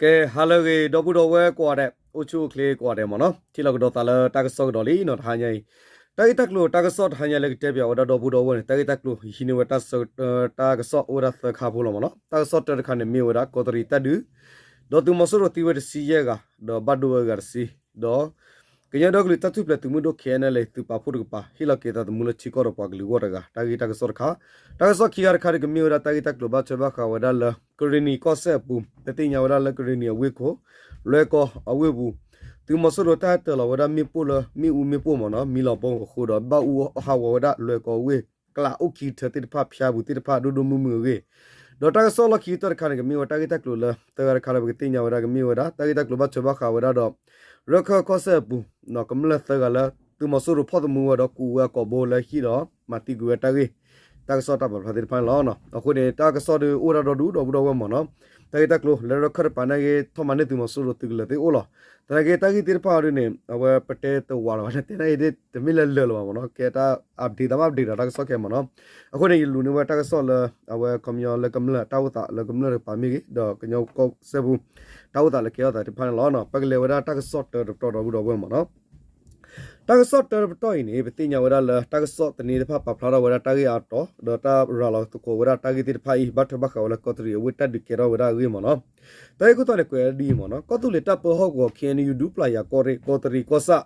ကဲ ဟါလၢအဂ့ၤ ဒီပုၢ်ဒီဝဲၢ်ကိးဂၤဒဲး အိၣ်ဆူၣ်အိၣ်ချ့ကိးဂၤဒဲးမ့ၢ်နီၤ, ထံၣ်လိာ်ကဒီးသးလၢတၢ်ကစီၣ်ကဒီးလံနီၤ တဟါညါအံၤ, တၢ်ဂ့ၢ်တၢ်ကျိၤတၢ်ကစီၣ်တဟါညါလၢကတဲပၠးဝဲဒၣ်ဒီပုၢ်ဒီဝဲၢ်န့ၣ် တၢ်ဂ့ၢ်တၢ်ကျိၤဟံးန့ၢ်ဝဲ တၢ်ကစီၣ်အိၣ်ဝဲဒၣ်သၢခါဖိလီၤမ့ၢ်နီၤ, တၢ်ကစီၣ်တၢတခါန့ၣ်မ့ၢ်ဝဲဒၣ် ကီးတရံးတၢ်ဒုး ဒီးသုးမီၤစိရိၤသံဝဲတဆံယဲၢ်ဂၤ ဒီးဘၣ်ဒိဝဲဂၤတဆံ, ဒီး ကညီဒီကလုာ်တၢ်ထူၣ်ဖျဲးသုးမုၢ်ဒိၣ် K N L A သုးပာ်ဖှိၣ်တကပၤ ဟ့ၣ်လီၤက့ၤသးသမူလၢထံကီၢ်ဒီးပှၤကလုာ်အဂီၢ်တဂၤ တၢ်ဂ့ၢ်တၢ်ကစီၣ်တခါ, တၢ်ကစီၣ်ခံခါတခါဒီးကမ့ၢ်ဝဲဒၣ်တၢ်ဂ့ၢ်တၢ်ကျိၤဘၣ်ထွဲဘၣ်ဃးဝဲဒၣ်လၢ ကရ့ၣ်နံၤကီၢ်စဲၣ်အပူၤ ပသ့ၣ်ညါဝဲဒၣ်လၢကရ့ၣ်နံၤအဝ့ၢ်ခိၣ် လွဲၢ်ကီၢ်အဝ့ၢ်ပူၤ, သုးမီၤစိရိၤတၢ်ဟဲတၢၤလီၤဝဲဒၣ်မ့ၣ်ပိၢ်လၢ မ့ၣ်အူမ့ၣ်ပိၢ်မ့ၢ်နီၤ မံလီၤဘီအဃိဒီး ဘၣ်အူဟးဂီၤဝဲဒၣ်လွဲၢ်ကီၢ်အဝ့ၢ် ကျးအိၣ်ခံကထၢသ့ၣ်တဖၣ် ဖၠါပူၤသ့ၣ်တဖၣ် ဒိၣ်ဒိၣ်မုၢ်မုၢ်အဂ့ၢ်, ဒီးတၢ်ကစီၣ်လီၢ်ခံကတၢၢ်တခါန့ၣ် ကမ့ၢ်ဝဲတၢ်ဂ့ၢ်တၢ်ကျိၤလၢ သၢဂၤတခါလၢပကသ့ၣ်ညါဝဲဒၣ်ကမ့ၢ်ဝဲဒၣ် တၢ်ဂ့ၢ်တၢ်ကျိၤဘၣ်ထွဲဘၣ်ဃးဝဲဒၣ်ဒီး ရခၢၣ်ကီၢ်စဲၣ်အပူၤ ကမျၢၢ်သၢဂၤလၢ သုးမီၤစိရိၤဖီၣ်သမူဝဲဒီးကူးဝဲအကိာ်ဘိလၢဟံၣ်ဒီး မၤသံကွံာ်ဝဲတၢ်ဂ့ၢ် တၢ်ကစီၣ်တၢ်ပာ်ဖျါသ့ၣ်တဖၣ်န့ၣ်လီၤ. အဃိန့ၣ် တၢ်ကစီၣ်ဒုးအိၣ်ဝဲဒၣ်ဒီဒူၣ်ဒီပုၢ်ဒီဝဲၢ်မ့ၢ်နီၤ, တၢ်ဂ့ၢ်တၢ်ကျိၤလၢရခၢၣ်တပၤနာ်က့ ထီၣ်မၤန့ၢ်သုးမီၤစိရိၤသုးကလၢၤသ့ၣ်အိၣ်လီၤ. သနာ်က့တၢ်ဂ့ၢ်သ့ၣ်တဖၣ်အံၤဒ်န့ၣ် အဝဲပတဲတဝးလၢၤဘၣ်န့ၣ် တဲနာ်က့ဒ်တမ့ၢ်လၢလၢာ်လၢၤဘၣ်မ့ၢ်နီၤ, ကဲတၢ် update သးမ့ၢ် update ဒီးတၢ်ကစီၣ်ခဲမ့ၢ်နီၤ, အဃိန့ၣ် ယလူၤန့ၢ်ဝဲတၢ်ကစီၣ်လၢ အဝဲခီပညီလၢကမျၢၢ်တၢ်အိၣ်သးလၢကမျၢၢ်တကပၤမ့ၢ်ဂ့ၤ ဒီးကညီကီၢ်စဲၣ်ပူၤ တၢ်အိၣ်သးလၢကဲထီၣ်သးသ့ၣ်တဖၣ်န့ၣ်လီၤ. ပကလဲၤဝဲဒၣ်တၢ်ကစီၣ်တၢတပတီၢ်ဒီပုၢ်ဒီဝဲၢ်မ့ၢ်နီၤ, တၢ်ကစီၣ်တၢတပတီၢ်အံၤန့ၣ် ပသ့ၣ်ညါဝဲဒၣ်လၢတၢ်ကစီၣ်သန့သ့ၣ်တဖၣ်ပာ်ဖျါထီၣ်ဝဲဒၣ်တၢ်ဂ့ၢ်အါတီၤ ဒီးတၢ်ရၤလီၤသကိးဝဲဒၣ်တၢ်ဂ့ၢ်သ့ၣ်တဖၣ်အံၤ ဘၣ်ထွဲဘၣ်ဃးဝဲလၢကီးတရံးအဝ့ၢ်တၢ်ဒုးကဲထီၣ်ဝဲဒၣ်အဂ့ၢ်မ့ၢ်နီၤ, တၢ်ဂ့ၢ်ခိၣ်တီန့ၣ်ကွဲးဒ်အံၤမ့ၢ်နီၤ, ကီၢ်သူလ့ၤတၢ်ပၢဟီၣ်ကဝီၤ K N U ဒူပျၢ်ယၤကီၢ်ရ့ၣ် ကီးတရံးကီၢ်ဆၣ်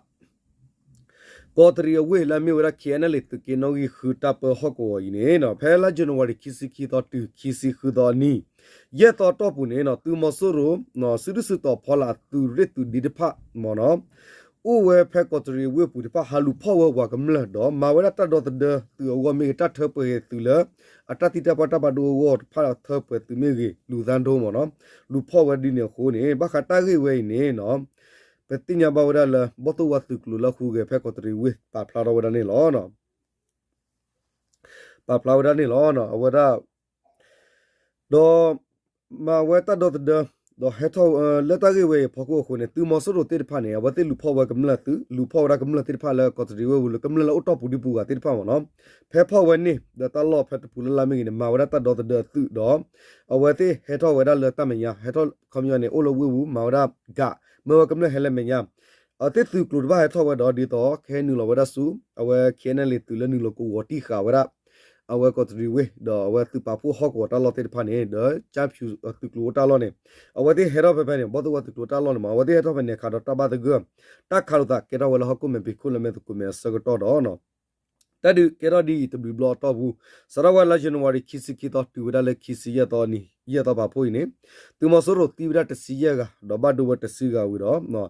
ကီးတရံးအဝ့ၢ်လၢအမ့ၢ်ဝဲဒၣ် K N L A သုးက့နီၣ်ဂံၢ်ဃုတၢ်ပၢဟီၣ်ကဝီၤအံၤန့ၣ် ဖဲလါယနူၤအါရံၤခံဆံခံသီတုၤခံဆံဃုသီအနံၤ ယဲၢ်သီတီၢ်ပူၤန့ၣ် သုးမီၤစိရိၤ စုဒုၣ်စုတီၤဖီလာ်အသုးရ့ၣ်သုးဒ့တဖၣ်မ့ၢ်နီၤ အိၣ်ဝဲဖဲကီးတရံးအဝ့ၢ်ပူၤတဖၣ် ဟးလူၤဖီၣ်ဝဲပှၤကမျၢၢ်ဒီး မၤဝဲဒၣ်တၢ်ဒီသဒၢသုးအဂီၢ်မ့ၢ်ဂ့ၤ တၢ်ထၢပှဲၤဂ့ၤသုးလၢ အတၢ်သံတၢ်ပှၢ်တၢ်ဘၣ်ဒိအဂီၢ်တဖၣ်ထၢပှဲၤသုးမ့ၢ်ဂ့ၤ လူၤသးဒိမ့ၢ်နီၤ လူၤဖီၣ်ဝဲဒ်န့ၣ်အဃိန့ၣ် ဘၣ်ဃးတၢ်ဂ့ၢ်ဝဲအံၤန့ၣ် ပသ့ၣ်ညါဘၣ်ဝဲဒၣ်လၢ ဘီၣ်သိၣ်ဝါသုးကျိၤလၢဟူးဂဲၤဖဲကီးတရံးဝ့ၢ်ပာ်ဖျါထီၣ်ဝဲဒၣ်န့ၣ်လီၤ. ပာ်ဖျါဝဲဒၣ်န့ၣ်လီၤ. အဝဲဒၣ် ဒီး မၤဝဲတၢ်ဒီသဒၢ ဒီးဟဲထီၣ်လၢတၢ်ဂ့ၢ်ဝဲအံၤအဖီခိၣ်အဃိန့ၣ် သုးမီၤစိရိၤသ့ၣ်တဖၣ်န့ၣ် အဝဲသ့ၣ်လူၤဖီၣ်ဝဲကမျၢၢ်သုး လူၤဖီၣ်ဝဲဒၣ်ကမျၢၢ်သ့ၣ်တဖၣ်လၢကီးတရံးဝ့ၢ်ပူၤလၢကမျၢၢ်လၢအိၣ်တီၢ်ပူၤဒံပူၤဂၤသ့ၣ်တဖၣ်မ့ၢ်နီၤ ဖဲဖီၣ်ဝဲန့ၣ် ဒီးတၢ်လီၢ်ဖဲတပူၤလၢ်လၢ်မ့ၢ်ဂ့ၤန့ၣ် မၤဝဲဒၣ်တၢ်ဒီသဒၢသုးဒီး အဝဲသ့ၣ်ဟဲထီၣ်ဝဲဒၣ်လၢတၢ်မဲာ်ညါ ဟဲထီၣ်ခီပညီန့ၣ် အိၣ်လၢဝ့ၢ်ပူၤ မၤဝဲဒၣ်ကး မၢဝဲကမျၢၢ်ဟဲလၢမဲာ်ညါ အဝဲသ့ၣ်သုးကျိၤတဖၣ်ဟဲထီၣ်ဝဲဒီး ဒ်သိးကဟဲနုာ်လီၤဝဲဒၣ်ဆူ အဝဲ K N L A သုးလၢနုာ်လီၤကဝီၤတံၢ်ဃာ်ဝဲဒၣ် အဝဲကီးတရံးဝ့ၢ် ဒီးအဝဲသုးပာ်ဖှိၣ်ဟီၣ်ကဝီၤတၢ်လီၢ်သ့ၣ်တဖၣ်န့ၣ် ဒီးကၠၢ်ဖၠူသုးကျိၤအိၣ်တၢ်လီၢ်န့ၣ် အဝဲသ့ၣ်ဟဲထီၣ်ဖဲဖဲန့ၣ် ဘီၣ်သိၣ်ဝါသုးကျိၤတၢ်လီၢ်န့ၣ်မ့ၢ် အဝဲသ့ၣ်ဟဲထီၣ်ဖဲန့ၣ်အခါဒီးတၢ်ဘၣ်သဂၢၢ် တၢ်ခးလိာ်သးကဲထီၣ်ဝဲလၢဟီၣ်ခိၣ်မဲာ်ဖံးခိၣ်လၢမဲာ်သကိးမဲာ်အဆၢကတီၢ်ဒီး တၢ်ဒုးကဲထီၣ်ဒ်အံၤတဘျီဘျီအတီၢ်ပူၤ စးထီၣ်ဝဲလါယနူၤအါရံၤခံဆံခံသီ တုၤဝဲဒၣ်လၢခံဆံယဲၢ်သီအနံၤ ယဲၢ်သီပာ်ဖှိၣ်အံၤန့ၣ် သုးမီၤစိရိၤသံဝဲဒၣ်တဆံယဲၢ်ဂၤ ဒီးဘၣ်ဒိဝဲတဆံဂၤဝံၤ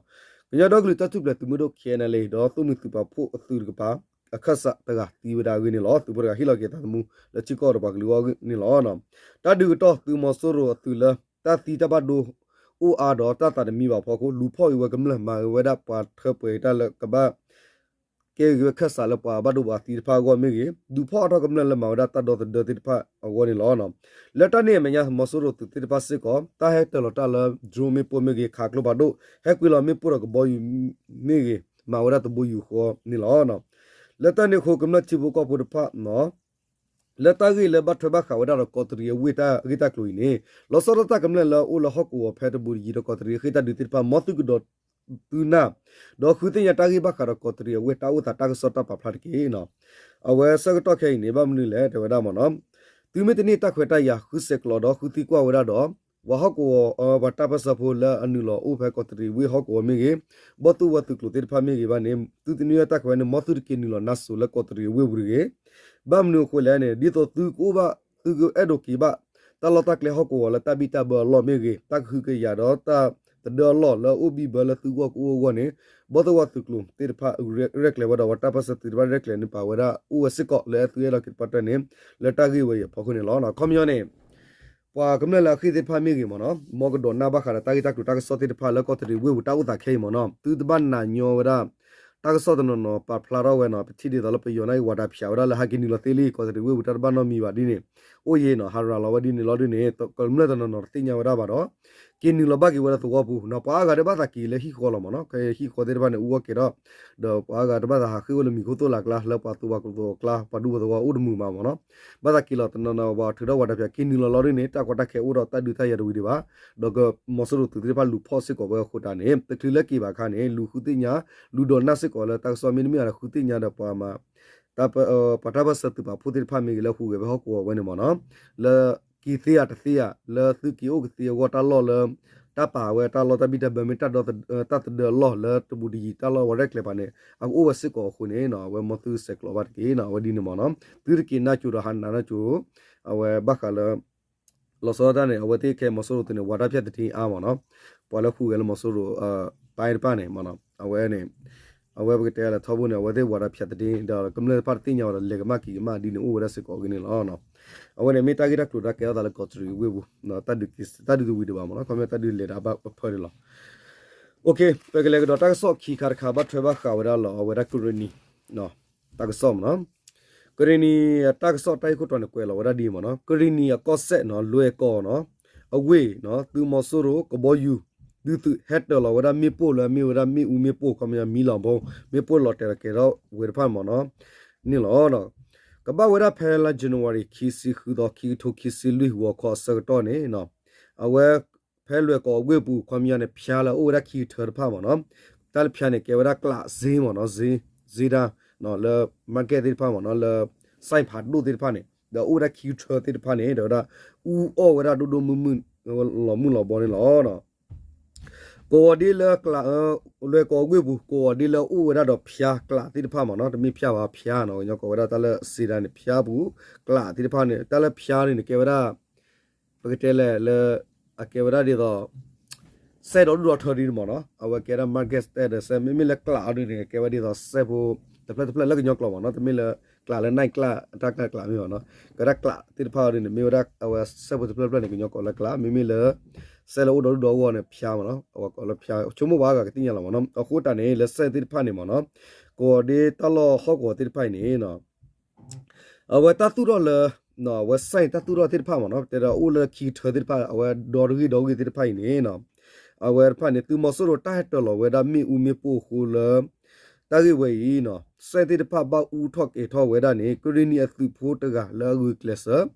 ဒီး ကညီဒီကလုာ်တၢ်ထူၣ်ဖျဲးသုးမုၢ်ဒိၣ် K N L A ဒီးသိၣ်မှံၤသုးပာ်ဖှိၣ်အသုးတကပၤ အခၢၣ်စးတဂၤသံဝဲဒၣ်အဂ့ၢ်န့ၣ်လီၤ. သုးဖိတဂၤဟ့ၣ်လီၤက့ၤသးသမူလၢထံကီၢ်ဒီးပှၤကလုာ်အဂီၢ်န့ၣ်လီၤ. တၢ်ဒုးကတီၢ်သုးမီၤစိရိၤအသုးလၢ တၢ်သံတၢ်ဘၣ်ဒိ အိၣ်အါဒီးတၢ်သးတမံဘၣ်အဖီခိၣ် လူၤဖီၣ်အံၤဝဲကမျၢၢ် မၤဝဲဒၣ်ပှၤထၢပှဲၤတၢ်လၢကဘၣ် ကဲဂ့ၤဝဲခၢၣ်စးလၢပှၤဘၣ်ဒိဘၣ်သံတဖၣ်အဂီၢ်မ့ၢ်ဂ့ၤ ဒုးဖီၣ်အါထီၣ်ကမျၢၢ်လၢမၤဝဲဒၣ်တၢ်ဒီသဒၢသ့ၣ်တဖၣ်အဂီၢ်န့ၣ်လီၤ. လၢတၢ်န့ၣ်အမဲာ်ညါ မီၤစိရိၤသုးသ့ၣ်တဖၣ်စ့ၢ်ကီး တၢ်ဟဲတၢၤလီၤတၢ်လၢ drone မ့ၣ်ပိၢ်မ့ၢ်ဂ့ၤ ခးကျိဖးဒိၣ် ဟဲကွံာ်လီၤမ့ၣ်ပိၢ်ဒီးကဘီယူၤမ့ၢ်ဂ့ၤ မၤဝဲဒၣ်တဘိယူၤဃီန့ၣ်လီၤ. လၢတၢ်န့ၣ်အဃိ ကမျၢၢ်ထံဖိကီၢ်ဖိတဖၣ် လၢတၢ်ဂ့ၢ်လၢဘၣ်ထွဲဘၣ်ဃးဝဲဒၣ်ဒီးကီးတရံးအဝ့ၢ်တၢ်ဂ့ၢ်တၢ်ကျိၤအံၤန့ၣ် လီၤဆီဒၣ်တၢ်ကမျၢၢ်လၢအိၣ်လၢဟီၣ်ကဝီၤဖဲတဘူးတယံၤဒီးကီးတရံးအဃ့ၢ်တၢ်ဒုးသ့ၣ်တဖၣ် မ်သုကဒီးသုနၢ် ဒီးဃုသ့ၣ်ညါတၢ်ဂ့ၢ်ဘၣ်ဃးဒီးကီးတရံးအဝ့ၢ်တၢ်အိၣ်သးတၢ်ကစီၣ်တၢ်ပာ်ဖျါတက့ၢ်. အဝဲဆၢကတီၢ်ခဲအံၤန့ၣ် ဘၣ်မနုၤလဲၣ် တဲဝဲဒၣ်မ့ၢ်နီၤ သုမ့ၢ်တန့ၢ်တၢ်ခွဲးတၢ်ယာ်ဃုဆဲးကျိးဒီးဃုသံကွၢ်ဝဲဒၣ်ဒီး ပှၤဟီၣ်ကဝီၤ ပှၤတၢ်ပၢၢ်ဆၢဖိလၢအနုာ်လီၤအိၣ်ဖဲကီးတရံးဝ့ၢ်ဟီၣ်ကဝီၤမ့ၢ်ဂ့ၤ ဘီၣ်သိၣ်ဝါသုးကျိၤသ့ၣ်တဖၣ်မ့ၢ်ဂ့ၤဘၣ်န့ၣ် သုတန့ၢ်တၢ်ခွဲးန့ၣ် မ်သုတက့ၤနုာ်လီၤနါစိၤလၢကီးတရံးအဝ့ၢ်ပူၤတဂ့ၤ. ဘၣ်မနုၤအဃိလဲၣ်န့ၣ် ဒ်သိးသုကအိၣ်ဘၣ် သုကအဲၣ်ဒိးက့ၤဘၣ် တၢ်လီၢ်တၢ်ကျဲဟီၣ်ကဝီၤလၢတၢ်ဘံၣ်တၢ်ဘၢအလီၢ်မ့ၢ်ဂ့ၤ တၢ်ကဟုကယာ်ဒီးတၢ်သဒၢအလီၢ်လၢအအိၣ်ဘံၣ်ဘၢလၢသုဂီၢ်ကအိၣ်အဂီၢ်န့ၣ် ဘီၣ်သိၣ်ဝါသုးကျိၤသ့ၣ်တဖၣ်ရဲၣ်ကျဲၤဝဲဒီး ပှၤတၢ်ပၢၢ်ဆၢသုးတဖၣ်ရဲၣ်ကျဲၤန့ၣ် ပာ်ဝဲဒၣ်အိၣ်ဝဲစ့ၢ်ကီးလၢအသုအဲၣ်ဒိးက့ၤတပှၢ်တၢၢ်န့ၣ် လၢတၢ်ဂ့ၢ်ဝဲအံၤအဖီခိၣ်န့ၣ်လီၤ. ခီပညီန့ၣ် ပှၤကမျၢၢ်လၢအဃ့ၢ်သ့ၣ်တဖၣ်မ့ၢ်ဂ့ၤမ့ၢ်နီၤ မ်ကဒိးနၢ်ဘၣ်ဃးဒီးတၢ်ဂ့ၢ်တၢ်ကျိၤတၢ်ကစီၣ်သ့ၣ်တဖၣ်လၢကီးတရံးဝ့ၢ်ပူၤတၢ်အိၣ်သးခဲအံၤမ့ၢ်နီၤ သုတဘၣ်နာ်ညီဝဲဒၣ် တၢ်ကစီၣ်တနီၤနီၤပာ်ဖျါထီၣ်ဝဲနီၤ ပထံၣ်ဒ်သိးလၢပယီၤန့ၣ် ဝၤဒၣ်ဖၠးဝဲဒၣ်လၢဟဲက့ၤနုာ်လီၤသ့လံ ကီးတရံးဝ့ၢ်ပူၤတၢ်တဘၣ်နီတမံၤဘၣ်ဒ်န့ၣ် အိၣ်ယံၤနီၤ ဟးရၤလီၤဝဲဒ်န့ၣ်လီၤဒ်န့ၣ် ကမျၢၢ်တနီၤနီၤတသ့ၣ်ညါဝဲဒၣ်ဘၣ်ဒီး က့ၤနုာ်လီၤဘၣ်က့ၤဝဲလၢသဝီပူၤနီၤ. ပှၤအါဂၤတဘၣ်သးက့ၤလၢဟံၣ်ဃီလီၤမ့ၢ်နီၤ, ဟံၣ်ဃီသ့ၣ်တဖၣ်န့ၣ် အူအီၣ်ကဲၤထီၣ်, ဒီးပှၤအါဂၤတဘၣ်သးဟးဃ့ၢ်ဝဲလၢမံၤခိၣ်သိၣ်လၢ်ကျါ လၢပှၤသူၣ်ပှၤသဝီအကျါ ပှၤဒူပှၤသဝီအိၣ်တမုာ်ဘၣ်မ့ၢ်နီၤ. ဘၣ်သးက့ၤလီၤတနီၤနီၤ ပှၤထုးထီၣ်ဝၤတၢ်ဖၠး က့ၤနုာ်လီၤလီၤဒ်န့ၣ် တၢ်ကီတၢ်ခဲအိၣ်ဒီးတၢ်ဒုးတၢ်ယၤတဝံၤဒံးဘၣ်, ဒီးကမီၤစိရိၤသုးသ့ၣ်တဖၣ်လူၤဖီၣ်စ့ၢ်ကီးဝဲအဃိတၢ်န့ၣ် တချုးလၢက့ၤဘၣ်အခါန့ၣ် လူၤဃုသ့ၣ်ညါ လူၤဒိးနၢ်စ့ၢ်ကီးလၢတၢ်ကစီၣ်မ့တမ့ၢ်ဒီး ဃုသ့ၣ်ညါဒီးပှၤမၤ ပှၤတၢ်ပၢၢ်ဆၢသုးပာ်ဖှိၣ်သ့ၣ်တဖၣ်မ့ၢ်ဂ့ၤ လၢဟူးဂဲၤဖဲဟီၣ်ကဝီၤဝဲန့ၣ်မ့ၢ်နီၤ, လၢက့ၤသ့ဧါတသ့ဧါ လၢသုက့ၤအိၣ်ကသ့အဂီၢ်တၢ်လီၢ်လၢ တၢ်ပာ်ဝဲတၢ်လီၢ်တၢ်ဘံၣ်တၢ်ဘၢမ့ၢ်တၢ်ဒီ တၢ်သဒၢအလီၢ်လၢတဘူးတယံၤတၢ်လီၢ်ဝဲရဲၣ်ကျဲၤပၤန့ၣ် အကအိၣ်ဝဲစ့ၢ်ကီးအဃိန့ၣ်နီၤ အဝဲမ်သုဆဲးကျိးဘၣ်တက့ၢ်နီၤ အဝဲဒ်န့ၣ်မ့ၢ်နီၤ, သုတက့ၤနၢ်ကၠိဒီးဟးနးနၢ်ကၠိ, အဝဲဘၣ်ဃးလၢ လီၤဆီဒၣ်တၢ်န့ၣ် အဝဲသ့ၣ်ခဲမီၤစိရိၤသုးန့ၣ် ဝၤတၢ်ဖၠးသထ့အါမ့ၢ်နီၤ, ပှၤလၢဟူးဂဲၤလၢမီၤစိရိၤ ပၢ်တဖၣ်န့ၣ်မ့ၢ်နီၤ အဝဲန့ၣ် အဝဲပကတဲလၢထီဘိန့ၣ် အဝဲသ့ၣ်ဝၤတၢ်ဖၠးသထ့ ဒီးကမျၢၢ်တဖၣ်တသ့ၣ်ညါဝဲဒီး လဲၤကမၣ်က့ၤကမၣ်ဒ်န့ၣ်အိၣ်ဝဲဒၣ်စ့ၢ်ကီးအဂ့ၢ်န့ၣ်လီၤ. အဝဲန့ၣ်မ့ၢ်တၢ်ဂ့ၢ်တၢ်ကျိၤတၢ်ကဲထီၣ်သးလၢကီးတရံးဝ့ၢ်ပူၤ, တၢ်ဒုးဝံၤတဘၣ်မ့ၢ်နီၤ, ခီပညီတၢ်ဒုးလဲၤတၢ်ဘၣ်ဖၢန့ၣ်လီၤ. ပကလဲၤကဒီးတၢ်ကစီၣ်ခံခါတခါ ဘၣ်ထွဲဘၣ်ဃးဝဲဒၣ်လီၤ အဝဲဒၣ်ကရ့ၣ်နံၤ တၢ်ကစီၣ်မ့ၢ်နီၤ, ကရ့ၣ်နံၤအတၢ်ကစီၣ်တၢ်ဂ့ၢ်ခိၣ်တီန့ၣ် ကွဲးလီၤဝဲဒၣ်ဒ်အံၤမ့ၢ်နီၤ, ကရ့ၣ်နံၤအကီၢ်စဲၣ်နီၤ လွဲၢ်ကီၢ်နီၤ အဝ့ၢ်နီၤ သုးမီၤစိရိၤ ကဘီယူၤ ဒုးသုးဟဲတၢၤလီၤဝဲဒၣ်မ့ၣ်ပိၢ်လၢအမ့ၢ်ဝဲဒၣ်မ့ၣ်အူမ့ၣ်ပိၢ် ခီပညီမံလီၤဘိ မ့ၣ်ပိၢ်လီၤတဲာ်လီၤကဲၤထီၣ်ဝဲတဖၣ်မ့ၢ်နီၤ, န့ၣ်လီၤ. ကဘၣ်ဝဲဒၣ်ဖဲလါ January ခံဆံဃုသီ ခံကထိခံဆံလွံၢ်ဂီၤခီအဆၢကတီၢ်န့ၣ်နီၤ, အဝဲ ဖဲလွဲၢ်ကီၢ်အဝ့ၢ်ပူၤ ခီပညီန့ၣ် ဖၠါလၢအအိၣ်ဝဲဒၣ်ခံကထၢတဖၣ်မ့ၢ်နီၤ, တၢ်လၢဖၠါန့ၣ် ကဲဝဲဒၣ်ကျးစ့မ့ၢ်နီၤ, စ့ စ့တၢ် လၢ market သ့ၣ်တဖၣ်မ့ၢ်နီၤ, လၢ ဆိုင် ဖးဒိၣ်သ့ၣ်တဖၣ်န့ၣ် ဒီးအိၣ်ဝဲဒၣ်ခံကထၢသ့ၣ်တဖၣ်န့ၣ် ဒီးဝဲဒၣ် အူအီၣ်ဝဲဒၣ်ဒိၣ်ဒိၣ်မုၢ်မုၢ် လီၤမုၢ်လီၤဘီန့ၣ်လီၤ. ကဝီၤဒ့လၢကျး လွဲၢ်ကီၢ်အဝ့ၢ်ပူၤ ကဝီၤဒ့လၢအအိၣ်ဝဲဒၣ်ဒီးဖၠါကျးသ့ၣ်တဖၣ်မ့ၢ်နီၤ, တမ့ၢ်ဖၠါဘၣ် ဖၠါနီၤ, ကညီကီးဝဲဒၣ်တၢ်လၢစ့ဒၣ်န့ၣ် ဖၠါပူၤ ကျးသ့ၣ်တဖၣ်န့ၣ် တၢ်လၢဖၠါန့ၣ်န့ၣ် ကဲဝဲဒၣ် ပကတဲလဲၣ်လၢ အကဲဝဲဒၣ်ဒ်သိး စဲၣ်ဒီဒူၣ်ဒီထၢဒ်န့ၣ်မ့ၢ်နီၤ, အဝဲကဲဒၣ် market စဲၣ်ဒီးစဲၣ် မ့မ့ၢ်လၢကျးအီၤဒ်န့ၣ် ကဲဝဲဒ်သိးစဲၣ်ဖိ တဖျၢၣ်တဖျၢၣ်လၢကညီကျိာ်မ့ၢ်နီၤ, တမ့ၢ်လၢကျးလၢ night ကျး တၢ်ကျးကျးမ့ၢ်မ့ၢ်နီၤ, ကဲဝဲဒၣ်ကျးသ့ၣ်တဖၣ်အီၤဒ်န့ၣ် မ့ၢ်ဝဲဒၣ်အဝဲစဲၣ်ဖိတဖျၢၣ်တဖျၢၣ်န့ၣ် ကညီကျိာ်လၢကျး, မ့မ့ၢ်လၢ စဲၣ်လၢအိၣ်ဒီဒူၣ်ဒီဂီၢ်န့ၣ် ဖၠါမ့ၢ်နီၤ, အဝဲကိးလၢဖၠါ ဆိကမိၣ်ဘၣ်အါဂၤကသ့ၣ်ညါလီၤမ့ၢ်နီၤ, အဃိတၢ်န့ၣ် လၢစဲၣ်သ့ၣ်တဖၣ်န့ၣ်မ့ၢ်နီၤ, ကဝီၤဒ့တၢ်လီၢ်ဟီၣ်ကဝီၤသ့ၣ်တဖၣ်အံၤန့ၣ် အဝဲတၢ်သူၣ်ထီၣ်လၢ အဝဲ ဆိုင် တၢ်သူၣ်ထီၣ်သ့ၣ်တဖၣ်မ့ၢ်နီၤ, တဲဒီးအိၣ်လၢခံကထၢသ့ၣ်တဖၣ် အဝဲဒီတဂ့ၢ်ဒီဂ့ၢ်သ့ၣ်တဖၣ်အံၤန့ၣ် အဝဲတဖၣ်န့ၣ် သုးမီၤစိရိၤတၢ်ဟဲတၢၤလီၤဝဲဒၣ်မ့ၣ်အူမ့ၣ်ပိၢ်အဃိလၢ တၢ်ဂ့ၢ်ဝဲအံၤ ဆိုင် သ့ၣ်တဖၣ်ဘၣ်အူထီၣ်ကဲၤထီၣ်ဝဲဒၣ်န့ၣ် ကရ့ၣ်နံၤအသုးဖိတဂၤလၢအဂုာ်ကျဲးစၢး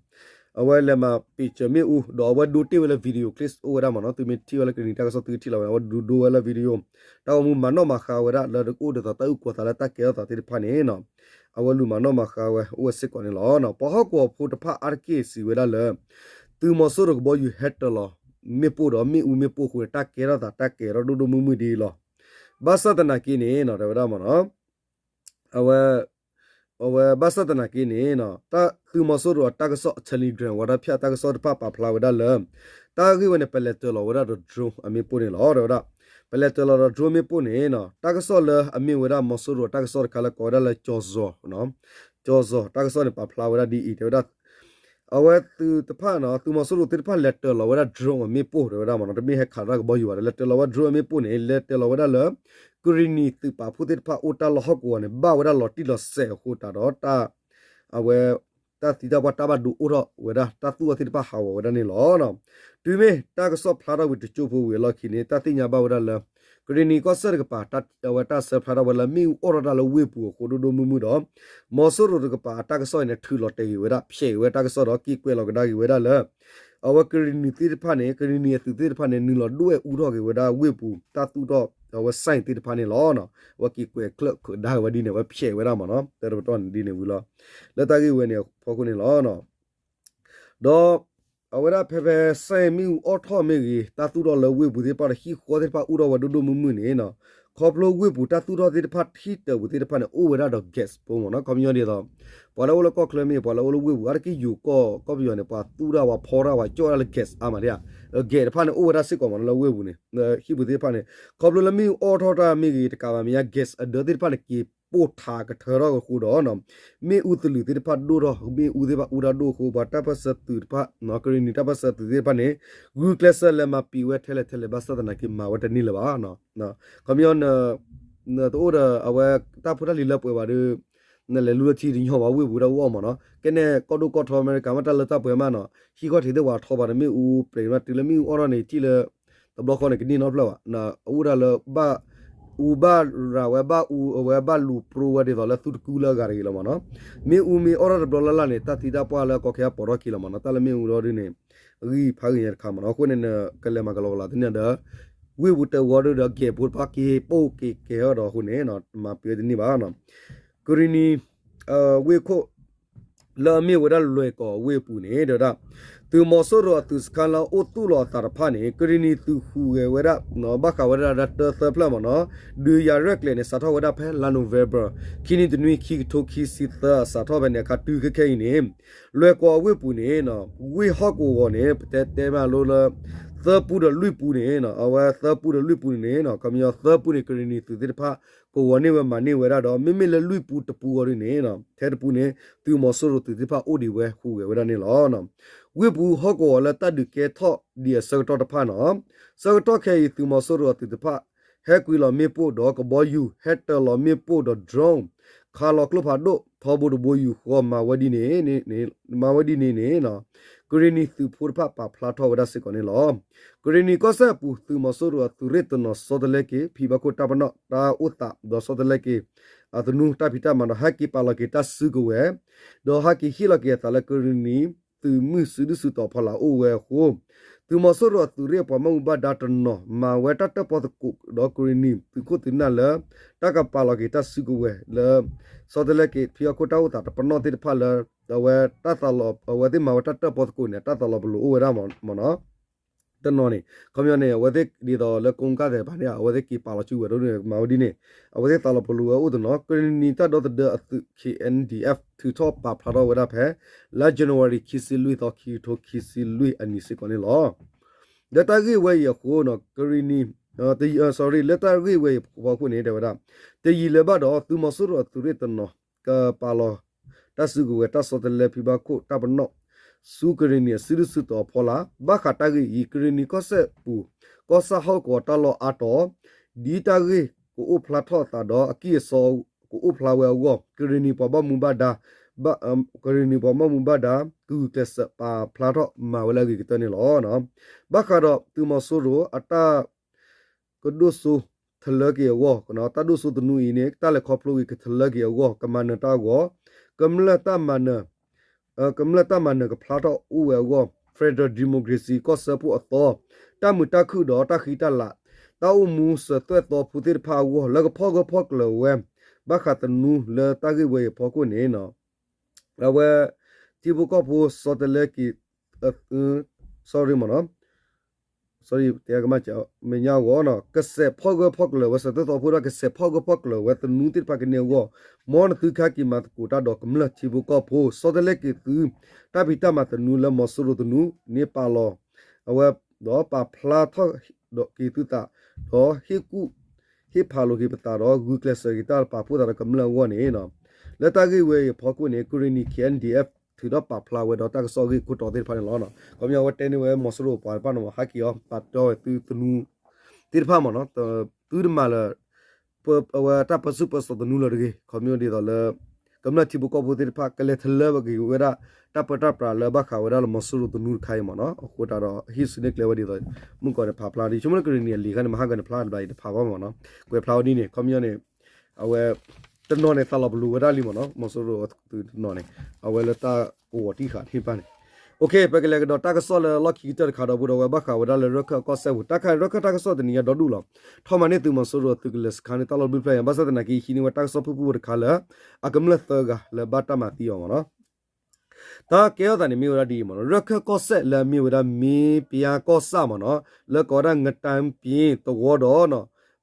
အဝဲလဲၤမၤပ့ၤစၢၤမ့ၣ်အူ ဒီးအဝဲဒိတ့ၢ်ဝဲလၢ video clip အိၣ်ဝဲဒၣ်မ့ၢ်နီၤ, သုမ့ၢ်ထံၣ်ဝဲလၢကရ့ၣ်နံၤတၢ်ကစီၣ်သုကထံၣ်လီၤဝဲ အဝဲဒိဒိဝဲလၢ video, တၢ်ဂီၤမူမၤနီၣ်မၤဃါဝဲဒၣ်လၢတအိၣ်ဒ်သိးတၢ်အုၣ်ကီၤသးလၢတၢ်ကဲထီၣ်သးသ့ၣ်တဖၣ်န့ၣ်နီၤ, အဝဲလူၤမၤနီၣ်မၤဃါဝဲအိၣ်ဝဲစ့ၢ်ကီးန့ၣ်လီၤ. ပှၤဟီၣ်ကဝီၤဖိတဖၣ်အါတက့ၢ်စံးဝဲဒၣ်လၢ သုးမီၤစိရိၤကဘီယူၤဟဲတၢၤလီၤမ့ၣ်ပိၢ်ဒီးမ့ၣ်အူမ့ၣ်ပိၢ်အဃိန့ၣ် တၢ်ကဲထီၣ်သးတၢ်ကဲထီၣ်ဒိၣ်ဒိၣ်မုၢ်မုၢ်ဒ်အံၤလီၤ. ဘၣ်ဆၣ်သနာ်က့န့ၣ်နီၤ တဲဝဲဒၣ်မ့ၢ်နီၤ အဝဲ အဝဲဘၣ်ဆၣ်သနာ်က့န့ၣ် တၢ်သုးမီၤစိရိၤအတၢ်ကစီၣ် Telegram ဝဲဒၣ်ဖၠးတၢ်ကစီၣ်တဖၣ်ပာ်ဖျါဝဲဒၣ်လၢ တၢ်ဂ့ၢ်ဝဲန့ၣ် ပလဲၤတၢၤလီၤဝဲဒၣ်ဒီး drone အမ့ၣ်ပိၢ်န့ၣ်လီၤ တဲဝဲဒၣ်. ပလဲၤတၢၤလီၤဒီး drone မ့ၣ်ပိၢ်န့ၣ် တၢ်ကစီၣ်လၢအမ့ၢ်ဝဲဒၣ်မီၤစိရိၤအတၢ်ကစီၣ်တခါလၢကိးဝဲဒၣ်လၢ ကၠီၤစီၤ ကၠီၤစီၤ တၢ်ကစီၣ်န့ၣ် ပာ်ဖျါဝဲဒၣ်ဒ်အံၤ တဲဝဲဒၣ် အဝဲသုးတဖၣ်နီၤ သုးမီၤစိရိၤသ့ၣ်တဖၣ်လဲၤတၢၤလီၤဝဲဒၣ် drone အမ့ၣ်ပိၢ်တဲဝဲဒၣ်မ့ၢ်နီၤ တမ့ၢ်ဟဲခးတၢ်ကဘီယူၤဘၣ်ဒီး လဲၤတၢၤလီၤဝဲ drone အမ့ၣ်ပိၢ်န့ၣ် လဲၤတၢၤလီၤဝဲဒၣ်လၢ ကရ့ၣ်နံၤသုးပာ်ဖှိၣ်သ့ၣ်တဖၣ်အိၣ်တၢ်လီၢ်ဟီၣ်ကဝီၤန့ၣ် ဘၣ်ဝဲဒၣ်လီၤတံၢ်လီၤဆဲးအဃိသတးဒီး တၢ် အဝဲ တၢ်သံတၢ်ပှၢ်တၢ်ဘၣ်ဒိအိၣ်ထီၣ်ဝဲဒၣ် တၢ်သူၣ်ထီၣ်သ့ၣ်တဖၣ်ဟးဂီၤဝဲဒၣ်န့ၣ်လီၤ. တုၤမ့ၢ်တၢ်ကစီၣ်ဖျါထီၣ်ဝံၤတစိၢ်ဖိဝံၤအလီၢ်ခံန့ၣ် တၢ်သ့ၣ်ညါဘၣ်ဝဲဒၣ်လၢ ကရ့ၣ်နံၤကီၢ်စဲၣ်တကပၤ အဝဲတၢ်ဆၢဖျါထီၣ်ဝဲလၢမ့ၣ်အူအီၣ်ထီၣ်တၢ်လၢဝ့ၢ်ပူၤအဃိဒိၣ်ဒိၣ်မုၢ်မုၢ်ဒီး မီၤစိရိၤတကပၤအတၢ်ကစီၣ်အံၤန့ၣ် ထုးလီၤတဲာ်က့ၤဝဲဒၣ် ဖျဲးက့ၤဝဲတၢ်ကစီၣ်ဒီး က့ၤကွဲးလီၤကဒါက့ၤဝဲဒၣ်လၢ အဝဲကရ့ၣ်နံၤသ့ၣ်တဖၣ်န့ၣ် ကရ့ၣ်နံၤအသုးသ့ၣ်တဖၣ်န့ၣ် နုာ်လီၤဒွဲၣ်အူထီၣ်က့ၤဝဲဒၣ်ဝ့ၢ်ပူၤ တၢ်သူၣ်ထီၣ်အဝဲ ဆိုင် သ့ၣ်တဖၣ်န့ၣ်လီၤ. အဝဲက့ၤကွဲးချၢးကဒါက့ၤဝဲဒ်န့ၣ် အဝဲဖျဲးဝဲဒၣ်မ့ၢ်နီၤ တၢ်တပတီၢ်န့ၣ်ဒ်န့ၣ်ဝံၤလီၤ. လၢတၢ်ဂ့ၢ်ဝဲန့ၣ်အဖီခိၣ်န့ၣ်လီၤ. ဒီး အဝဲဒၣ်ဖဲဖဲ ဆိုင် မ့ၣ်အူအီၣ်ထီၣ်မ့ၢ်ဂ့ၤ တၢ်သူၣ်ထီၣ်လၢဝ့ၢ်ပူၤသ့ၣ်တဖၣ်ဒီး ဟံၣ်ဃီသ့ၣ်တဖၣ်အူထီၣ်ဝဲဒိၣ်ဒိၣ်မုၢ်မုၢ်န့ၣ် ခီဖျိဝ့ၢ်ပူၤတၢ်သူၣ်ထီၣ်သ့ၣ်တဖၣ်ထံၣ်တၢၤပူၤသ့ၣ်တဖၣ်န့ၣ် အိၣ်ဝဲဒၣ်ဒီး gas ဖိမ့ၢ်နီၤ. ခီပညီဒ်သိး ပှၤလၢအိၣ်လၢကီၢ်ချၢမ့ၢ် ပှၤလၢအိၣ်လၢဝ့ၢ်ပူၤ အါတက့ၢ်ယိၤကီၢ်ကီၢ်ပယီၤန့ၣ် ပှၤသူၣ်တၢ်ပှၤဖီတၢ်ပှၤကၠီၣ်တၢ်လၢ gas အါမးဒၣ်ဧါ. gas တဖၣ်န့ၣ်အိၣ်ဝဲဒၣ်စ့ၢ်ကီးမ့ၢ်နီၤ လၢဝ့ၢ်ပူၤန့ၣ် ဟံၣ်ပူၤသ့ၣ်တဖၣ်န့ၣ် ခီဖျိလၢမ့ၣ်အူအီၣ်ထီၣ်တၢ်မ့ၢ်ဂ့ၤ တကးဘၣ်မ့ၢ်ညါ gas အဒၢသ့ၣ်တဖၣ်န့ၣ် က့ၤပိၢ်ထးကထၢထီၣ်အဃိဒီး မ့ၣ်အူသလုးသ့ၣ်တဖၣ်ဒိၣ်ထီၣ် မ့ၣ်အူသ့ၣ်တဖၣ်အူတၢ်ဒိၣ်အဃိ ပှၤတၢ်ပၢၢ်ဆၢသုးတဖၣ် ကရ့ၣ်နံၤတၢ်ပၢၢ်ဆၢသုးသ့ၣ်တဖၣ်န့ၣ် ဂုာ်ကျဲးစၢးလဲၤမၤပံာ်ဝဲထဲလဲၣ်ထဲလဲၣ် ဘၣ်ဆၣ်သနာ်က့မၤဝဲတန့ၢ်လၢၤဘၣ်. ခီပညီ နတအိၣ်ဒီးအဝဲတၢ်ဖိတၢ်လံၤလၢပှဲၤဘၣ်ဒီး နလဲၤလူလၢထံတညီဘၣ် ဝ့ၢ်ပူၤတၢ်အူအီၣ်မ့ၢ်နီၤ. ကဲန့ၣ် ကီၢ်ဒိၣ်ကီၢ်ထီအမဲရကၤမ့ၢ်တၢ်လၢတၢ်ပှဲၤမးနီၤ ဟံၣ်ခီၣ်ထံးသ့ၣ်ဝဲထီဘၣ်ဒီးမ့ၣ်အူပြဲးမး တုၤလၢမ့ၣ်အူအီၣ်ထီၣ်န့ၣ် ထံၣ်လၢ တဘျီဃီန့ၣ် ကန့ၢ်နီတဖျၢၣ်ဘၣ်. အအိၣ်ဒၣ်လၢ ဘၣ်အူဘၣ်ရၤဝဲ ဘၣ်အူအဝဲဘၣ်လူၤပြိဝဲဒ်သိးလၢသူတကူလၢအဂၤတဂ့ၤလီၤမ့ၢ်နီၤ. မ့ၣ်အူမ့ၢ်အီၣ်ထီၣ်တဘျီလၢ်လၢ်န့ၣ် တၢ်သံတၢ်ပှၢ်လၢကီခဲအပိာ်ထီၣ်ခံလီၤမ့ၢ်နီၤ. တၢ်လၢမ့ၣ်အူဒီးဒ်န့ၣ် အဂံၢ်ဖးဂ့ၤညါတခါမ့ၢ်နီၤ. အဃိန့ၣ် နကလဲၤမၤကလီကလီတန့ၢ်ဒီး ဝ့ၢ်ပူၤတဝီဒုဒီး ကဲးဖိတဖၣ်က့ၤပိၢ်က့ၤကဲၤအီၤဒီးအဃိန့ၣ် မၤပှဲၤတန့ၢ်ဘၣ်. ကရံၣ်နံၤ ဝ့ၢ်ခိၣ် လၢအမ့ၢ်ဝဲဒၣ်လွဲၢ်ကီၢ်ဝ့ၢ်အပူၤန့ၣ် တဲဝဲဒၣ် သုးမီၤစိရိၤအသုးစခါလၢအိၣ်သူၣ်လီၤအသးတဖၣ်န့ၣ် ကရံၣ်နံၤသုးဟူးဂဲၤဝဲဒၣ် ဘၣ်ဃးဝဲဒၣ်တၢသၢဖျၢၣ်မ့ၢ်နီၤ. ဒုးယၤရဲၣ်ကျဲၤန့ၣ် စးထီၣ်ဝဲဒၣ်ဖဲလါနိၣ်ဝ့ဘၢၣ် ခံနံၣ်တနွံ ခံကထိခံဆံသၢ အစးထီၣ်ဖဲန့ၣ်အခါတုၤခဲခဲအံၤန့ၣ် လွဲၢ်ကီၢ်အဝ့ၢ်ပူၤန့ၣ် ဝ့ၢ်ဟီၣ်ကဝီၤန့ၣ် ပတဲတဲမးလိလၢ သၢပူဒီးလွံၢ်ပူန့ၣ် အဝဲသၢပူဒီးလွံၢ်ပူန့ၣ် ခီပညီသၢပူန့ၣ် ကရံၣ်နံၤသုးသ့ၣ်တဖၣ် ကဝီၤန့ၢ်ဝဲမၤန့ၢ်ဝဲဒၣ်ဒီး မ့မ့ၢ်လၢလွံၢ်ပူတပူအီၤဒ်န့ၣ် ထဲတပူန့ၣ် သုးမီၤစိရိၤသုးသ့ၣ်တဖၣ်အိၣ်ဒံးဝဲဟူးဂဲၤဝဲဒၣ်န့ၣ်လီၤ. ဝ့ၢ်ပူၤဟီၣ်ကဝီၤလၢတၢ်ဒုးကဲထီၣ်ဒံးအဆၢကတီၢ်တဖၣ်နီၤ ဆၢကတီၢ်ခဲအံၤ သုးမီၤစိရိၤအသုးတဖၣ် ဟဲကွံာ်လီၤမ့ၣ်ပိၢ်ဒီးကဘီယူၤ ဟဲတၢၤလီၤမ့ၣ်ပိၢ်ဒီး drone ခးလီၤကျိဖးဒိၣ် ထီဘိတဘိယူၤဃီ မၤဝဲဒ်န့ၣ် မၤဝဲဒ်န့ၣ်န့ၣ် ကရံၣ်နံၤသုးဖိတဖၣ်ပာ်ဖျါထီၣ်ဝဲဒၣ်စ့ၢ်ကီးန့ၣ်လီၤ. ကရံၣ်နံၤကီၢ်စဲၣ်အပူၤ သုးမီၤစိရိၤအသုးရ့ၣ်တနီၤ စီတလဲက့ၤ ဖံဘၣ်ခိၣ်တၢ်ပနီၣ် တၢ်အိၣ်သးဒီးစီတလဲက့ၤ အသနူတၢ်ဖံးတၢ်မၤဒီး ဟဲက့ၤပာ်လီၤက့ၤတၢ်စုကဝဲၤ ဒီးဟဲက့ၤဟ့ၣ်လီၤက့ၤအသးလၢကရံၣ်နံၤ သုးမုၢ်စုဒုၣ်စုတီၤဖီလာ်အိၣ်ဝဲအဃိ သုးမီၤစိရိၤအသုးရ့ၣ်အပှၤမၢ်မူဘၣ်ဒါတနီၤ မၤဝဲတၢ်တၢၣ်ပီၣ်သကိးဒီးကရံၣ်နံၤသုးခိၣ်သုးနၢ်လၢ တၢ်ကပာ်လီၤက့ၤတၢ်စုကဝဲၤလၢ စီတလဲက့ၤ ဖံဘၣ်ခိၣ်တၢ်အိၣ်သးတပနီၣ်သ့ၣ်တဖၣ်လၢ အဝဲတၢ်သးလီၤ အဝဲသ့ၣ်မၤဝဲတၢ်တၢၣ်ပီၣ်သကိးန့ၣ် တၢ်သးလီၤပလိာ်အိၣ်ဝဲဒၣ်မ့ၢ်နီၤ တနီၤန့ၣ် ခီပညီန့ၣ် အဝဲသ့ၣ်ဒ်သိးလၢကိးကၢ်သဲးတဖၣ်န့ၣ် အဝဲသ့ၣ်က့ၤပာ်လီၤစုကဝဲၤဒ်န့ၣ် မၤဝဲဒ်န့ၣ် အဝဲသ့ၣ်သးလီၤပလိာ်ဝဲအိၣ်တနီၤ ကရံၣ်နံၤတၢ်ဒီသဒၢအသုး K N D F ထုးထီၣ်ပာ်ဖျါထီၣ်ဝဲဒၣ်ဖဲ လါ January ခံဆံလွံၢ်သီ ခံကထိခံဆံလွံၢ်အနံၤစ့ၢ်ကီးန့ၣ်လီၤ. လၢတၢ်ဂ့ၢ်ဝဲအံၤအဃိ ကရံၣ်နံၤ sorry လၢတၢ်ဂ့ၢ်ဝဲအံၤအဖီခိၣ်န့ၣ် တဲဝဲဒၣ် တယံာ်လၢၤဘၣ်ဒီး သုးမီၤစိရိၤအသုးရ့ၣ်တနီၤ ကပာ်လီၤ တၢ်စုကဝဲၤတၢ်စီတလဲဖံဘၣ်ခိၣ်တၢ်ပနီၣ် ဆူကရံၣ်နံၤအစုဒုၣ်စုတီၤအဖီလာ် ဘၣ်ဃးတၢ်ဂ့ၢ်အံၤ ကရံၣ်နံၤကီၢ်စဲၣ်ပူၤ ကီၢ်ဆၣ်ဟီၣ်ကဝီၤတၢ်လီၢ်အါတီၤ ဒ်တၢ်ဂ့ၢ်ကအိၣ်ဖျါထီၣ်အသးဒီး အကံၢ်အစီကအိၣ်ဖျါဝဲအဂီၢ် ကရံၣ်နံၤပှၤဘၣ်မူဘၣ်ဒါ ကရံၣ်နံၤပှၤဘၣ်မူဘၣ်ဒါ ကဂုာ်ကျဲးစၢးပာ်ဖျါထီၣ်မၤဝဲလၢအဂ့ၤကတၢၢ်န့ၣ်လီၤ. ဘၣ်ဃးဒီးသုးမီၤစိရိၤအတၢ် ကဒိၣ်စိထလၢက့ၤအဂီၢ် တၢ်ဒိၣ်စိသနူအံၤန့ၣ် တၢ်လဲၤခီဖျိဂ့ၤကထလၢက့ၤအဂီၢ် ကမၤနၢၤတၢ်အဂီၢ် ကမျၢၢ်တၢ်မၤနၢၤ ကမျၢၢ်တၢ်မၤနၢၤကဖျါထီၣ်အိၣ်ဝဲအဂီၢ် Federal Democracy ကီၢ်စၢဖှိၣ်အသီ တၢ်မုာ်တၢ်ခုၣ်ဒီးတၢ်ဃံတၢ်လၤ တၢ်အိၣ်မူစၢၤသွဲၣ်သီဖိသ့ၣ်တဖၣ်အဂီၢ် လၢကဖီၣ်ဂၢၢ်ဖီၣ်ကျၢၤဝဲ ဘၣ်ဃးသနူလၢတၢ်ဂ့ၢ်ဝဲအံၤအဖီခိၣ်န့ၣ် အဝဲ ထံဖိကီၢ်ဖိစီတလဲက့ၤ sorry မ့ၢ်နီၤ sorry တဲကမၣ် မဲာ်ညါအဂီၢ်နီၤ ကစဲးဖီၣ်ဂၢၢ်ဖီၣ်ကျၢၤဝဲ စၢၤသွဲၣ်သီဖိဒီး ကစဲးဖီၣ်ဂၢၢ်ဖီၣ်ကျၢၤဝဲသနူသ့ၣ်တဖၣ်ကန့ၢ်အဂီၢ် မ်နသုခါက့ၤမၤသကိးတၢ်ဒီးကမျၢၢ်ထံဖိကီၢ်ဖိ စီတလဲက့ၤသု တၢ်ဖံးတၢ်မၤသနူလၢမီၤစိရိၤသနူန့ၣ်ပာ်လီၤ အဝဲ ဒီးပာ်ဖျါထီၣ်က့ၤသုသး ဒီးဟ့ၣ်ကူၣ် ဟ့ၣ်ဖးလိာ်က့ၤပသးဒီး ဂုာ်ကျဲးစၢးက့ၤတၢ်ပာ်ဖှိၣ်သးဒီးကမျၢၢ်အဂီၢ်န့ၣ် လၢတၢ်ဂ့ၢ်ဝဲအံၤအဖီခိၣ်န့ၣ် ကရံၣ်နံၤ K N D F ထုးထီၣ်ပာ်ဖျါဝဲဒီးတၢ်ကစီၣ်အဂ့ၢ်ခိၣ်တီသ့ၣ်တဖၣ်န့ၣ်လီၤ. ခီပညီအဝဲတဲန့ၢ်ဝဲမီၤစိရိၤပှၤတဖၣ်န့ၣ် ဟဲက့ၤအီၤ ပာ်တီဝဲသုသနူ သ့ၣ်တဖၣ်မ့ၢ်နီၤ သုတမၤလၢ အဝဲတၢ်ပၢဆူၣ်ပၢစိးသနူလၢၤတဂ့ၤ ခီပညီဒ်သိးလၢ ကမျၢၢ်ထံဖိကီၢ်ဖိသ့ၣ်တဖၣ် ကလဲၤထလၢက့ၤဝဲဒၣ် တၢ်ပၢတၢ်ပြးလၢဘၣ်ဃးဝဲဒၣ်လၢမီၤစိရိၤသနူတခါအံၤမ့ၢ်နီၤ အဃိသတးဒီး ဟံးစုနဲၣ်ကျဲဝဲဒ်သိး မုၢ်ကီၢ်န့ၣ်ဖးဖျါဒ် ဆိကမိၣ်လၢကရံၣ်နံၤအလံာ်ခါန့ၣ် မဟါကန့ၣ်ဖျါတဘျီအံၤတဖးဘၣ်မ့ၢ်နီၤ ကွဲးဖျါဝဲဒ်န့ၣ် ခီပညီန့ၣ် အဝဲ တနီၤန့ၣ် သးလီၤပလိာ်ဝဲဒၣ်လံမ့ၢ်နီၤ မီၤစိရိၤသုးတနီၤန့ၣ် အဝဲလၢတၢ်ကဝီၤတံၢ်ဃာ်န့ၣ်ဘၣ်န့ၣ် ပကလဲၤကဒီးတၢ်ကစီၣ်လၢလီၢ်ခံကတၢၢ်တခါဒီး ဘူးဒီးဝဲဘၣ်ဃးဝဲဒၣ်လၢရၢၢ်ခၢၣ်ကီၢ်စဲၣ်ပူၤ တၢ်ခါရၢၢ်ခၢၣ်တၢ်ကစီၣ်တနံၤညါဒီဒူၣ်လီၤ ထီၣ်မၤန့ၢ်သုးမီၤစိရိၤအသုးကလၢၤစခါန့ၣ် တၢ်လီၢ်ဘျုးဖျၢၣ်ညါ ဘၣ်ဆၣ်သနာ်က့ ဟံးန့ၢ်ဝဲတၢ်ကစီၣ်ဖုၣ်ဖုၣ်ဖိတခါလၢ အကမျၢၢ်သၢဂၤလၢဘၣ်တၢ်မၤသံအီၤမ့ၢ်နီၤ တၢ်ကဲထီၣ်သးန့ၣ်မ့ၢ်ဝဲဒၣ်ဒ်အံၤမ့ၢ်နီၤ ရၢၢ်ခၢၣ်ကီၢ်စဲၣ်လၢအမ့ၢ်ဝဲဒၣ်မ့ၢ်ပယါကီၢ်ဆၣ်မ့ၢ်နီၤ လၢကိးဝဲဒၣ် ငတၢၣ်ပ့ၤသဝီဒီး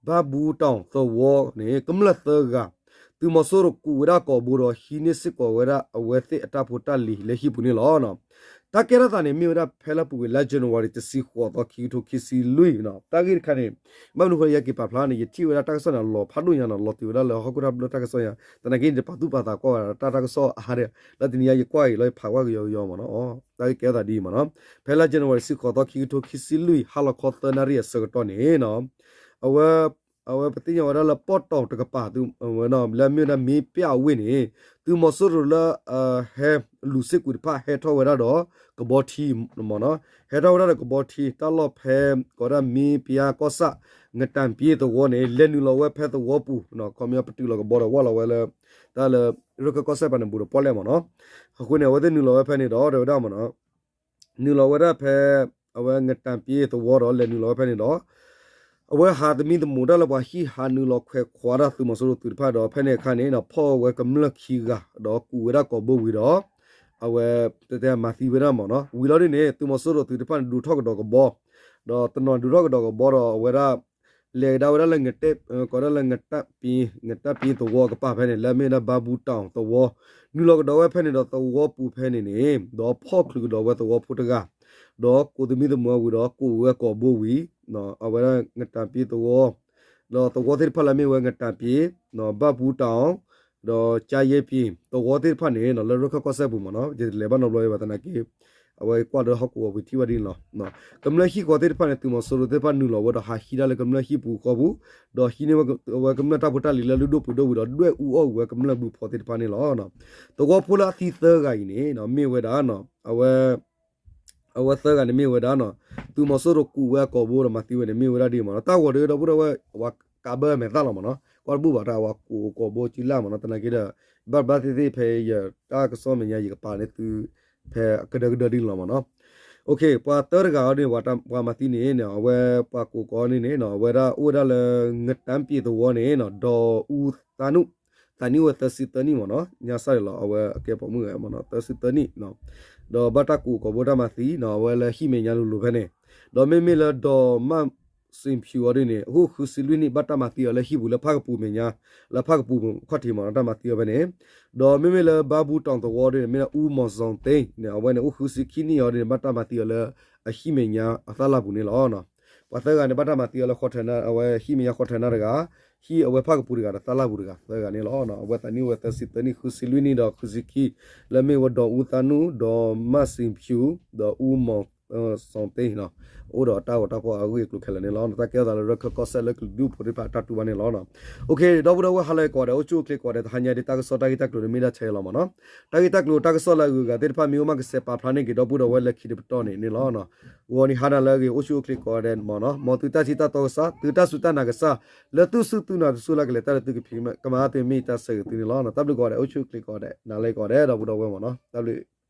ဘၣ်ဘူးတီၣ်သဝီန့ၣ် ကမျၢၢ်သၢဂၤ သုးမီၤစိရိၤကူးဝဲဒၣ်ကိာ်ဘိဒီး ဟံးန့ၢ်စ့ၢ်ကီးဝဲဒၣ်အဝဲသ့ၣ်အတၢ်ဖိတၢ်လံၤလၢဟံၣ်ပူၤန့ၣ်လီၤ. တၢ်ကဲထီၣ်သးန့ၣ် မ့ၢ်ဝဲဒၣ်ဖဲလၢပူၤကွံာ်လါ January တဆံဃိးသီ ခံကထိခံဆံလွံၢ်နီၤ တၢ်ဂ့ၢ်တခါန့ၣ် ဘၣ်မနုၤဃိလၢယက့ၤပာ်ဖျါန့ၣ် ယထံၣ်ဝဲဒၣ်တၢ်ကစီၣ်န့ၣ် အလီၤဖးဒိၣ်ညါနီၤ လီၤတုၤဝဲဒၣ်လၢဟီၣ်ခိၣ်တၢ်ဘျၢတၢ်ကစီၣ်ညါ သနာ်က့န့ၣ် တပာ်သူၣ်ပာ်သးကွၢ်ဝဲဒၣ်တၢ်တၢ်ကစီၣ်အါဒၣ် လၢတနံၤညါယကွၢ်အံၤလီၤ ယဖးကွၢ်ကယီကယီမ့ၢ်နီၤ တၢ်ဂ့ၢ်ကဲထီၣ်သးဒ်အံၤမ့ၢ်နီၤ ဖဲလါ January တဆံဃိးသီ ခံကထိခံဆံလွံၢ် ဟါလီၤခီသၢနၣ်ရံၣ်အဆၢကတီၢ်န့ၣ်နီၤ အဝဲ အဝဲပသ့ၣ်ညါဝဲဒၣ်လၢပီၣ်တီၤတကပၤ လၢအမ့ၢ်ဝဲဒၣ်မ့ၢ်ပျၢ်အဝ့ၢ်န့ၣ် သုးမီၤစိရိၤလၢ ဟဲလူၤစ့ၢ်ကွံာ်တဖၣ်ဟဲထီၣ်ဝဲဒၣ်ဒီး ကဘီထံမ့ၢ်နီၤ, ဟဲထီၣ်ဝဲဒၣ်ဒီးကဘီထံ တၢ်လီၢ်ဖဲ ကိးဒၣ်မ့ၢ်ပျၢ်ကီၢ်ဆၣ် ငတၢၣ်ပျ့သဝီန့ၣ် လဲၤနုာ်လီၤဝဲဖဲသဝီပူၤ, ခီပညီပတုာ်လီၤကဘီဒီးဝၢ်လီၤဝဲလၢ တၢ်လၢ ရခၢၣ်ကီၢ်စဲၣ်ပၤန့ၣ် ဘူးဒီးပီၣ်လဲၣ်မ့ၢ်နီၤ. အဃိန့ၣ် အဝဲသ့ၣ်နုာ်လီၤဝဲဖဲန့ၣ်ဒီး တဲဝဲဒၣ်မ့ၢ်နီၤ နုာ်လီၤဝဲဒၣ်ဖဲ အဝဲငတၢၣ်ပျ့သဝီဒီး လဲၤနုာ်လီၤဝဲဖဲန့ၣ်ဒီး အဝဲဟးသမံသမိးတၢ်လၢပှၤဟံၣ် ဟးနုာ်လီၤခွဲးခွါဒၣ်သုးမီၤစိရိၤသုးတဖၣ်ဒီး ဖဲန့ၣ်အခါန့ၣ် ဖီၣ်ဝဲကမျၢၢ်ခံဂၤ ဒီးကူးဝဲဒၣ်ကိာ်ဘိဝံၤဒီး အဝဲ တဲတဲမၤသံဝဲဒၣ်မ့ၢ်နီၤ. ဝံၤလီၤဒ်န့ၣ် သုးမီၤစိရိၤသုးတဖၣ်န့ၣ် ဒုးထီၣ်ကဒီးကဘီ ဒီးတနီၤဒုးထီၣ်ကဒီးကဘီဒီး အဝဲဒၣ် လဲၤကဒါဝဲဒၣ်လၢ ကိးဒၣ်လၢ ငတၢၣ်ပျ့သဝီအကပၤဖဲန့ၣ် လၢအမ့ၢ်ဝဲဒၣ်ဘါဘူတၢ်သဝီ နုာ်လီၤကဒီးဝဲဖဲန့ၣ်ဒီးသဝီပူၤဖဲန့ၣ်န့ၣ် ဒီးဖီၣ်ချုးကဒီးဝဲသဝီဖိတဂၤ ဒီးကူးသမံသမိးဝံၤဒီးကူးဝဲကိာ်ဘိဝံၤ အဝဲဒၣ်ငတၢၣ်ပျ့သဝီ ဒီးသဝီသ့ၣ်တဖၣ်လၢအမ့ၢ်ဝဲငတၢၣ်ပျ့ ဘၣ်ပူတၢ် ဒီးကၠါယဲပျ့ သဝီသ့ၣ်တဖၣ်န့ၣ် လၢရခၢၣ်ကီၢ်စဲၣ်ပူၤမ့ၢ်နီၤ ယတလဲၤဘၣ်နီတဘျီဘၣ်သနာ်က့ အဝဲကွၢ်လၢဟီၣ်ကဝီၤပူၤထံၣ်ဘၣ်ဒ်န့ၣ်လီၤ. ကမျၢၢ်ဟံၣ်ဃီသ့ၣ်တဖၣ်န့ၣ် သုးမီၤစိရိၤသ့ၣ်တဖၣ်နုာ်လီၤဝဲဒီးဟးဟံးဒၣ်လၢကမျၢၢ်ဟံၣ်ပူၤဃီပူၤ ဒီးဟံးန့ၢ်ဝဲကမျၢၢ်တၢ်ဖိတၢ်လံၤလၢလုၢ်ဒိၣ်ပှ့ၤဒိၣ်ဝံၤဒီး ဒွဲၣ်အူအီၣ်ဝံၤဝဲကမျၢၢ်ဘုဖီသ့ၣ်တဖၣ်န့ၣ်လီၤ. သဝီဖိလၢအသံသၢဂၤအံၤန့ၣ် မ့ၢ်ဝဲဒၣ် အဝဲ အဝဲသၢဂၤန့ၣ်မ့ၢ်ဝဲဒၣ် သုးမီၤစိရိၤကူးဝဲအကိာ်ဘိဒီးမၤသံဝဲန့ၣ် မ့ၢ်ဝဲဒၣ်ဒ်မ့ၢ်နီၤ. တၢ်ဂီၤဒီး ဒီပုၢ်ဒီဝဲၢ် အဝဲကးဘၢမဲာ်သၣ်လီၤမ့ၢ်နီၤ ကွၢ်တဘူၣ်ဘၣ်တၢ်အဝဲကူးကိာ်ဘိကံလၢ်မ့ၢ်နီၤ သနာ်က့ဒီး ဘၣ်ဘၣ်သ့ၣ်သ့ၣ်ဖဲယတၢ်ကစီၣ်မဲာ်ညါယကပာ်န့ၢ်သု ဖဲအကဒၢကဒၢဒ်န့ၣ်လီၤမ့ၢ်နီၤ. ပှၤသၢတဂၤအံၤန့ၣ် ပှၤမၤသံန့ၣ် အဝဲပှၤကူးကိာ်န့ၣ်န့ၣ် အဝဲဒၣ်အိၣ်ဝဲဒၣ်လၢ ငတၢၣ်ပျ့သဝီန့ၣ် ဒီးအူသးနူၣ် သးနံၣ်အိၣ်ဝဲသၢဆံသၢနံၣ်မ့ၢ်နီၤ ညါစၢ်ဒၣ်လီၤ အဝဲအကဲပိာ်မုၣ်ဂၤမ့ၢ်နီၤ သၢဆံသၢနံၣ် ဒီးဘၣ်တၢ်ကူးကိာ်ဘိတၢ်မၤသံ အဝဲလၢဟံၣ်မဲာ်ညါလိၤလိၤဖဲန့ၣ် ဒီးမ့မ့ၢ်လၢဒီးမၣ်စံဖၠူအီၤဒ်န့ၣ် အိၣ်ဃုဆံလွံၢ်နံၣ် ဘၣ်တၢ်မၤသံအီၤလၢဟံၣ်ပူၤလၢဖၣ်ကပူၤမဲာ်ညါ လၢဖၣ်ကပူၤခီၣ်ထံးမ့ၢ်နီၤ တၢ်မၤသံအီၤဖဲန့ၣ် ဒီးမ့မ့ၢ်လၢဘါဘူတီၣ်သဝီဒ်န့ၣ် မ့ၢ်ဒၣ်အူမီၤစီၣ်သ့ န့ၣ် အဝဲန့ၣ် အိၣ်ဃုဆံခံနံၣ်အီၤဒ်န့ၣ် ဘၣ်တၢ်မၤသံအီၤလၢအဟံၣ်မဲာ်ညါအသၣ်လၢ်ပူၤန့ၣ်လီၤ. ပှၤသၢဂၤန့ၣ် ဘၣ်တၢ်မၤသံအီၤလၢဃီထၢနၢ် အဝဲဟံၣ်မဲာ်ညါဃီထၢနၢ်တဂၤ ဟံၣ်အဝဲဖၣ်ကပူၤတဂၤဒီးသၣ်လၢ်ပူၤတဂၤ သၢဂၤန့ၣ်လီၤ. အဝဲသးနံၣ်အိၣ်ဝဲသၢဆံသၢနံၣ် ဃုဆံလွံၢ်နံၣ်ဒီးဃုဆံခံ လၢမ့ၢ်ဝဲဒီးအူသးနူၣ် ဒီးမၣ်စံဖၠူ ဒီးအူမီၤစီၣ်သ့ အိၣ်ဒီးတၢ်ဂီၤတၢ်ဖီၣ်အဂ့ၢ်အကျိၤခဲလၢာ်န့ၣ်လီၤ. တၢ်ကဲထီၣ်သးလၢရခၢၣ်ကီၢ်စဲၣ်လၢကလုာ်ဒူၣ်ဖိသ့ၣ်တဖၣ်အတၢ်တူၢ်ဘၣ်န့ၣ်လီၤ. ဒီပုၢ်ဒီဝဲၢ်ဟါလၢအဂ့ၤကိးဂၤဒဲး အိၣ်ဆူၣ်အိၣ်ချ့ကိးဂၤဒဲး တဟါညါဒ်တၢ်ကစီၣ်တၢ်ဂ့ၢ်တၢ်ကျိၤန့ၣ်မ့ၢ်ဒၣ်ထဲလီၤမ့ၢ်နီၤ. တၢ်ဂ့ၢ်တၢ်ကျိၤတၢ်ကစီၣ်လၢအဂုၤအဂၤသ့ၣ်တဖၣ်မ့ၢ်အိၣ်မး ကစဲးပာ်ဖျါန့ၢ်က့ၤဒီပုၢ်ဒီဝဲၢ်လၢခံတပတီၢ်န့ၣ်န့ၣ်လီၤ. ဂီၤနံၤဟါနၤလၢအဂ့ၤ အိၣ်ဆူၣ်အိၣ်ချ့ကိးဂၤဒဲးမ့ၢ်နီၤ. မ်သုတၢ်ထံၣ်တၢ်တီကစၢ် သုတၢ်စူၢ်တၢ်နာ်ကစၢ် လၢသုစူၢ်သုနာ်တစူၢ်လၢကလဲၤတၢ်လၢသုကဖံးကမၤအါသုမ့ၢ်တၢ်ဆၢဂ့ၤသုန့ၣ်လီၤ. တၢ်ဘျုးကိးဂၤဒဲး အိၣ်ဆူၣ်အိၣ်ချ့ကိးဂၤဒဲး နၤလၢကိးဂၤဒဲး ဒီပုၢ်ဒီဝဲၢ်မ့ၢ်နီၤ. တၢ်ဘျုး